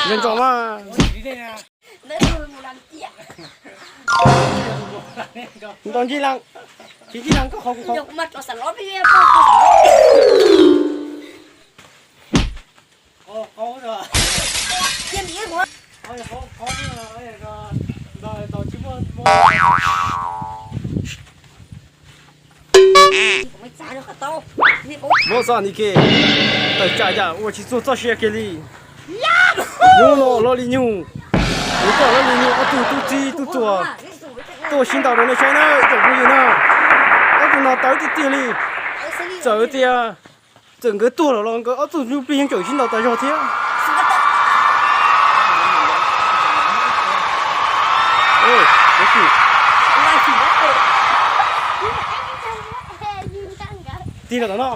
Nco nco mas. Nto ncig lees, tsis ncig lees koj qhov kuv qhov. Muab xav ni ke, tawm tsam yam ua tsis txuag txoj sia kiag li. Hnub no Laj Lis Nyug, kuv coj Laj Lis Nyug ob tug tub txib tub txuas tuaj sib ntaus rau nej saib na tsoom phooj ywg na. Ob tug no tawv tiag tiag li, txawm tias txawm nkawd tuag lawm los nkawd ob tug ntsuj plig yeej tseem sib ntaus tas zog thiab. Tig los tom no.